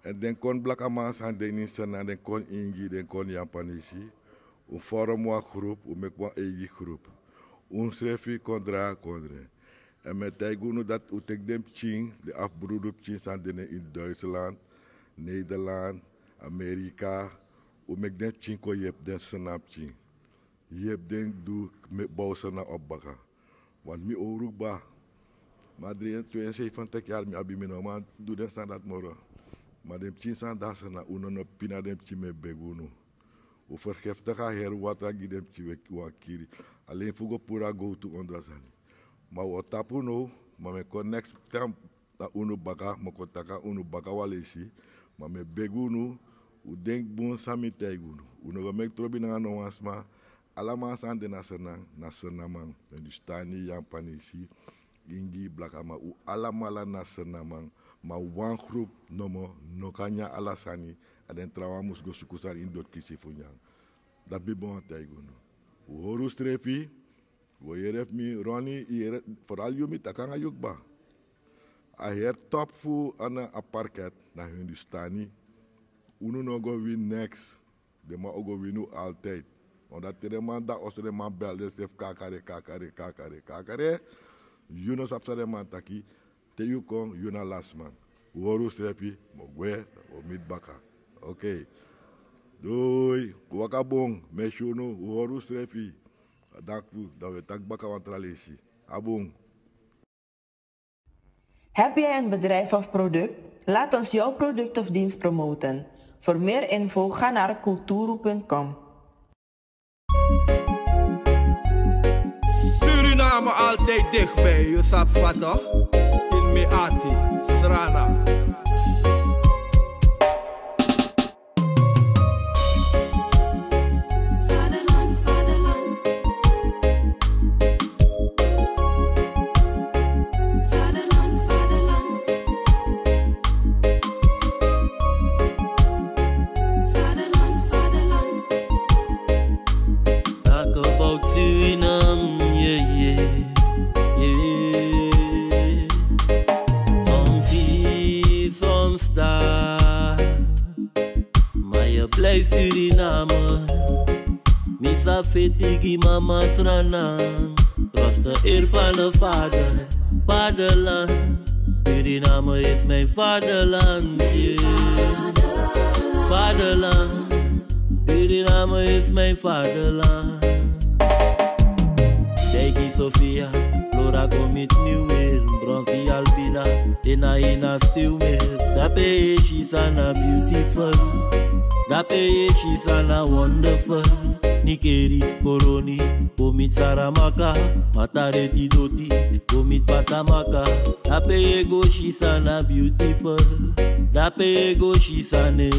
èn den kon blakaman san de na ini Sranan, den kon Ingi, den kon Yapanesi, un forum wan grup, un meki wan eigi grup. Unsrefi kon drai a kondre. Èn mi e taigi unu dati un teki den pikin, den afbrudu pikin san de na ini Duitsland, Nederland, Amerika, un meki den pikin kon yepi den Sranan pikin. Yepi den du, meki bow Sranan opo baka. Want mi owru kba. Ma dri-, tweeënzeventig yari mi abi, mi no man du den sani dati moro. Ma den pikin san de na Sranan, un no no pina den pikin, mi e begi unu. Un fergiftig a heri watra gi den pikin, wi e wani kiri. Alen fu go puru a gowtu ondro a sani. Ma wi o tapu now, ma mi e kon next time na unu baka, mi o kon taki na unu baka wan leisi. Ma mi e begi unu, un denki bun san mi taigi unu. Un no go meki trobi nanga no wan sma. Ala man san de na Sranan, na Sranan man. Hindustani, Yapanesi, Ingi, blakaman, un alamala na Sranan man. Ma wan grup nomo no kan nyan ala sani. A den trawan mus go suku sani ini doti kisi fu nyan. Dati mi ben wani taigi unu. Un hori unsrefi, un o yere fu mi, Ronnie, yu yere, vooral yu, mi taki nanga yu kba. A heri top fu a parket na Hindustani. Unu no go wini neks. Den man o go wini unu altijd. Omdat te den man de na oso, den man bel densrefi, kakare, kakare, kakare, kakare. Yu no sabi san den man taki, te yu kon, yu na last man. Un hori unsrefi, mi o gwe, un o miti baka. Oké. Doei. Waka bun, mi e si unu, un hori unsrefi. Danki fu, dan wi e taki baka wan tra leisi. A bun. Heb jij een bedrijf of product? Laat ons jouw product of dienst promoten. Voor meer info ga naar kulturu punt com. Suriname altijd dichtbij, je sabi toch? In Meati, Sranan. Vaderland, vaderland. Vaderland, vaderland. Vaderland, vaderland. Talk about Suriname, yeah, yeah, yeah. Soms hier, soms daar. Maar je blijft Suriname. Mi sa feti gi mama Sranan. Roste eer van de vader, vaderland. Suriname is mijn vaderland, yeah. Vaderland. Suriname is mijn vaderland. Daigi Sofia, Flora kon miti mi weer, Bronsi Albina, Dena Ina Stilmer. Dape yu e si san na beautiful, dape yu e si san na wonderful. Nickerie, Coronie, kon miti Saramacca, Matareti Doti, kon miti Pata Maka. Dape yu e go si san na beautiful, dape yu e go si san ne.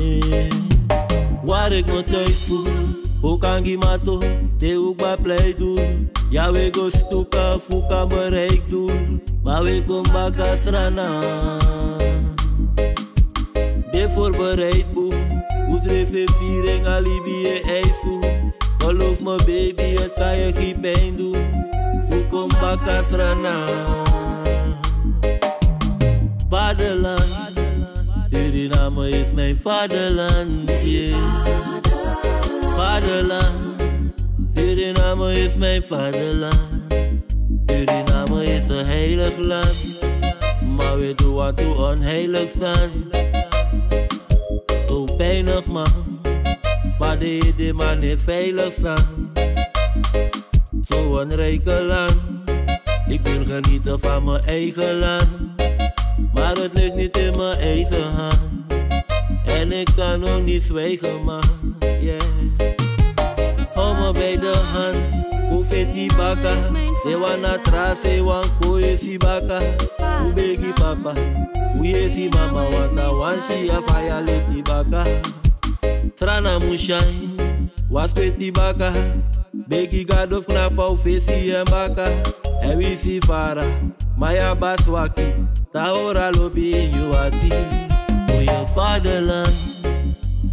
Waar ik me thuis voel, Fu kan gi mato, te un kba plei dun. Ya wi e go stuka fu kan bereik dun. Ma wi e kon baka Sranan. De voorbereid bun. Un srefi e firi en a libi e eis un. Geloof me baby, het kan je geen pijn doen. Fu kon baka Sranan. Vaderland, Suriname is mijn vaderland, yeah. Vaderland, Suriname is mijn vaderland. Suriname is een heilig land, maar we doen wat we onheilig staan. Zo pijnig man, maar de, de man is veilig staan. Zo'n rijke land. Ik wil genieten van mijn eigen land, maar het ligt niet in mijn eigen hand. En ik kan ook niet zwijgen, man. Yeah. Hou me bij de hand, go feti baka. Te wan na tra se wan kon yesi baka. Un begi papa, un yesi mama, want a wan si a faya leti baka. Sranan mu shine, wasi feti baka. Begi Gado fu knapu un fesi en baka. Èn wisi fara, ma yu abi a swaki. Te a hori a lobi ini yu ati. Voor je vaderland,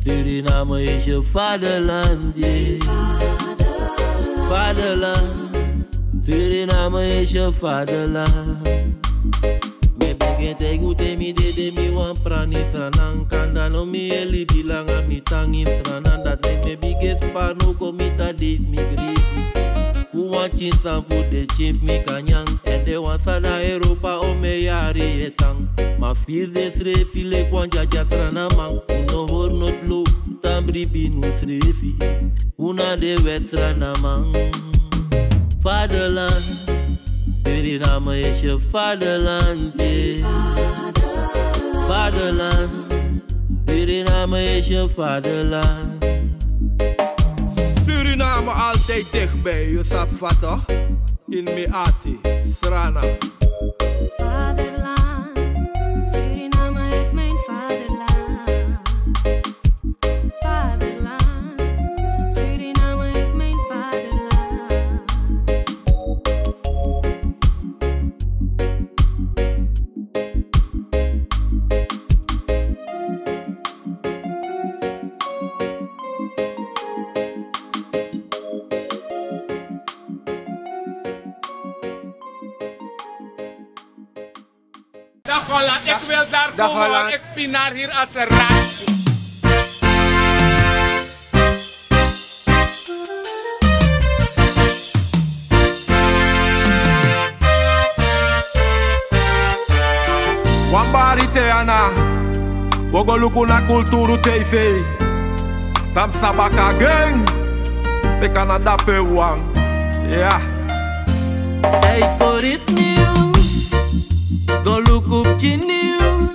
Suriname is je vaderland, yeah. Vaderland, Suriname is je vaderland. Mi e bigin taigi un te mi dede, mi wani prani Sranan. Kande no mi e libi langa, mi tan ini Sranan. Dati meki mi e bigin spari, no kon miti a dei fu mi gribi. Fu wan pikin sani fu den pikin fu mi kan nyan. Èn den wan san de na Europa, omeni yari e tan. Ma firi den srefi leki wan dyadya Srananman. Un no hori noti lo, tan bribi na unsrefi. Un na den wèt Srananman. Vaderland, Suriname is je vaderland, yeah. Vaderland, Suriname is je vaderland. Suriname altijd dichtbij, yu sabi fa toch? In mi ati, Sranan. Vaderland, Suriname is mijn vaderland. Vaderland, Suriname is mijn vaderland. Dag Holland, ik wil daar komen, want ik pinar hier als een rat. Wan bari te ana, wi o go luku na Kulturu T V. San psa baka agen, bika na dape wan. Ya. Tijd voor iets nieuws. Go luku pikin nyunsu.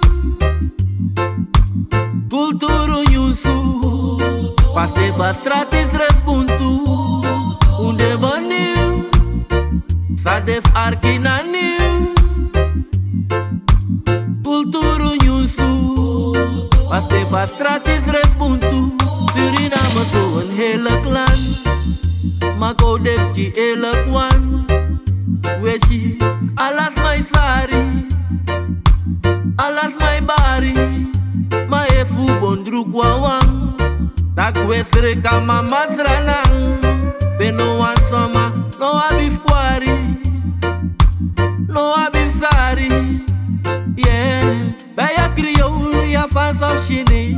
Kulturu nyunsu. Paste fu a strati srefi bun tu. Un de bun nyun. San de fu arki na nyun. Kulturu nyunsu. Paste fu a strati srefi bun tu. Suriname so een heerlijk land. Ma kon de pikin eerlijk wan. Wi e si ala sma e sari, ala sma e bari. Ma efu un bon druku wawan, dan wi e sreka mama Sranan. Pe no wan sma no abi fu kwari, no abi fu sari. Yeah. Bij a Creole, ya fans of Chinees.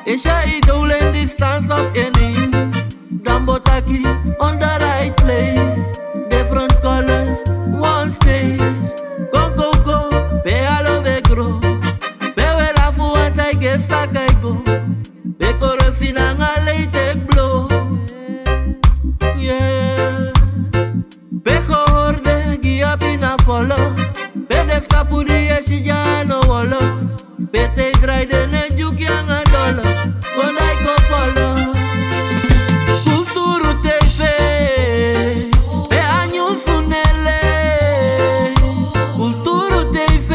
Asia, Idol en distance of enemies. Dan bo taki on the right place. Different colors, one stage. Go, go, go, pe alo we gro. Pe we lafu want I guess tak I go. Pe corruptie nanga lei teki blo. Yeah. Pe gehorde gi a pina folo. Pe de skapu di e si dya no wolo. Pe te drai de ne dyuki anga dolo. Kon dai kon folo. Kulturu T V. Pe a nyunsu nele. Kulturu T V.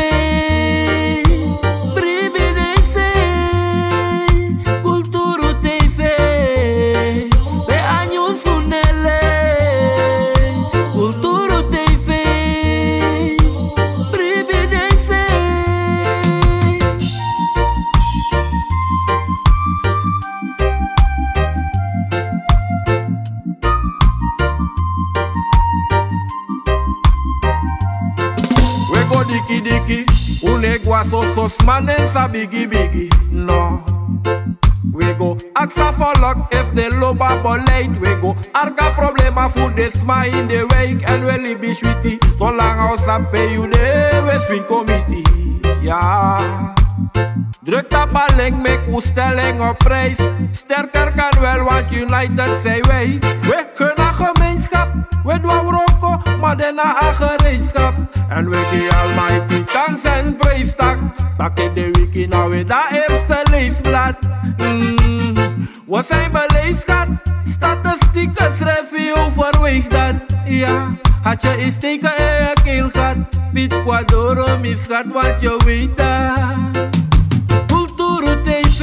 Bribi den sei. Kulturu T V. Pe a Diki diki, un no e gwa soso sma nen sa bigi bigi, no. Wi e go aksa folok efu den lobi a beleid, wi e go arki a problema fu den sma ini den wijk èn wi e libi switi. Solanga un sabi pe yu de, wi e swinkomiti. Ya. Druk tapu a link, meki un stelling op prijs. Sterker kan wel, want united zijn wij. We kunnen gemeenschap, we doen wroko, maar daarna aan gereedschap. En we die Almighty thanks en prijs tak. Dat in de wiki nou weer dat eerste leesblad. Mm. We zijn beleefd, schat. Statistieken schrijven je overweeg dat. Ja, had je eens teken in je keel gehad. Piet Quadoro, mi schat, wat je weet dat. Kulturu T V,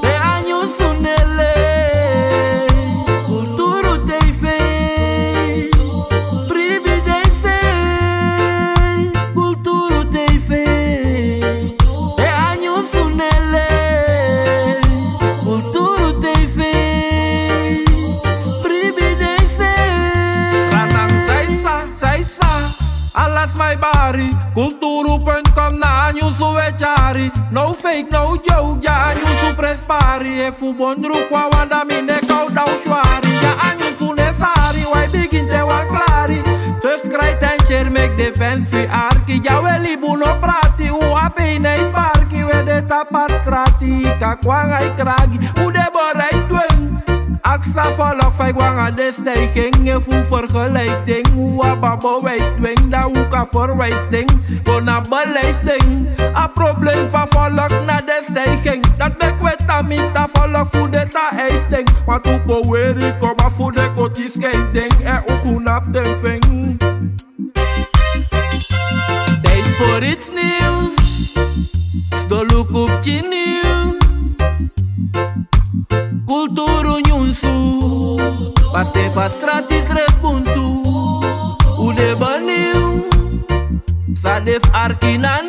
de Anyu Sunele. Kulturu T V, Pribi Dense. Kulturu T V, de Anyu Sunele. Kulturu T V, Pribi Dense. Sanan saisa, saisa. Ala sma e bari. Kulturu punt com na a nyunsu we tyari. No fake, no joke, ya a nyunsu prespari. Efu bondru kwa wanda mi ne kau dau swari. Ya a nyunsu ne sari, wi e bigin te wan klari. Subscribe en share, meki den fans fu arki. Ya we libi, un no prati, un abi ini parki, we de tapu a strati. Kakwanga e kragi, un de bori e dwen. Aksa folok fa e go nanga den stijging, efu un vergelijk den, un abi a bewijs dwen, dan un kan verwijs den. Go na beleid den. A probleem fu a folok na den stijging. Dat meki we tan miti a folok fu den tan eis den. Want un poweri kaba fu den koti skei den. Èn un go na den feng. Tijd voor iets nieuws. Sdoluku pikin nyun. Kulturu nyunsu. Paste fa strati srefi buntu. Un de benieuwd. San de fu arki na